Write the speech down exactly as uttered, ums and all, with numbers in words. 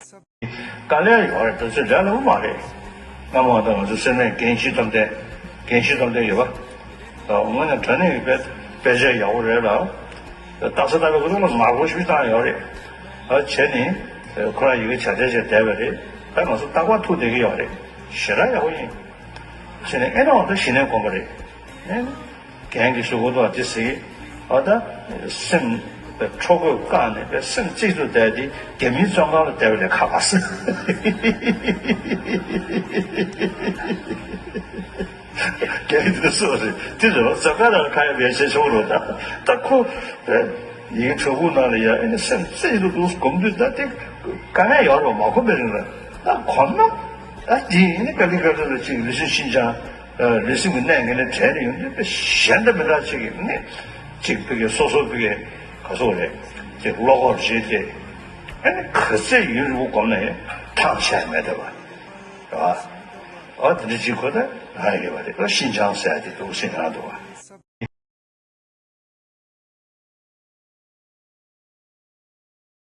དཀའ་ལས་ཡོད་རེད། དེ་ཚོ་ལས་སླ་པོ་མ་རེད། སྔ་མོ་ད་ང་ཚོ་སེར་སྨད་རྒན་བཞི་ཐོབ་ཐང་། རྒན་བཞི་ཐོབ་ཐང་ཡོད་པ། ད་དངོས་གནས་དྲང་གནས་ཀྱི་དཔེ་དཔེ་ཆ་ཡག་པོ་རེད་ལ། ད་ལྟ་ས་ལྟ་བའི་ཁོ་ཚོ་ལ་མང་པོ་ཞིག་བཏང་ཡོད་རེད། ཨ་བྱས་ནས་ཁོ་རང་ཡི་གེ་བྱ་བྲལ་བྱས་བསྡད་པ་རེད། ད་ང་ཚོ་རྟག་པར་ཐུག་བསྡད་ཀྱི་ཡོད་རེད། ཞེ་དྲག་ཡག་པོ་ཡིན། བྱས་ནས་ཨེ་ན་འོ་ད་གཞི་ནས་དགོངས་པ་རེད། ཨེ་ན། རྒན་གྱིས་གསུང་གི་འདུག་བ། དེ་ཟེར། ཨ་ད་སེམས་པའི་འཕྲོ་རྒོད་བཀག་ནས་པའི་སེམས་གཅིག་ཏུ་བསྡད་དེ་རྒྱ་མིའི་བཙོན་ཁང་ལ་བསྡད་པ་ལས་ཁག་པ་ཟེར། རྒན་གྱིས་གསུངས་རེད། དེ་རེད་བ། བཙོན་ཁང་ནང་ལ་ཁ་ཡ་བའི་བྱས་ཆོག་རོགས། ད་ད་ཁོ་ཡིན་གྲོགས་པོ་ནང་ལ་ཡ་ཨེ་ནི་སེམས་གཅིག་ཏུ་འདུག་སྒོམ་དུས་ད་དེ་དཀའ་ངལ་ཡོད་རེད་བ། མ་གོམས་པའི་རིང་ལ་ད་གོམས་ན་ད་དེ་ཡིན་ནི་ག་ལེ་ག་ལེ་ལ་ཅིག་ལི་ཤིན་ཤིན་ཅང་། ལུས་སེམས་ཀྱི་གནད་ངན་ལས་བྲལ་ནས་ཡོང་དུས་དཔེ་གཞན་དང་མི་འདྲ་ཅིག་གི་གནས་ཅིག་ཕ་གི་སོ་སོ་ཕ་གི་ག་ཚོད་རེད། ཅིག་བློ་ཁོག་རེད་དེ། ཨ་ནི་ག་ཚད་ཡུན་རིང་པོ་བསྒོམས་ན་ཡང་ཐང་ཆད་མེད་བསྡད་པ་རེད་བ། ཨ་དེ་འདྲ་ཅིག་ཁོ་ད་ང་ཡོད་པ་རེད། ཨ་ཤིན་ཅང་ཟེར་ཡ་དེ་འདུག་སེ་ང་འདུག་བ།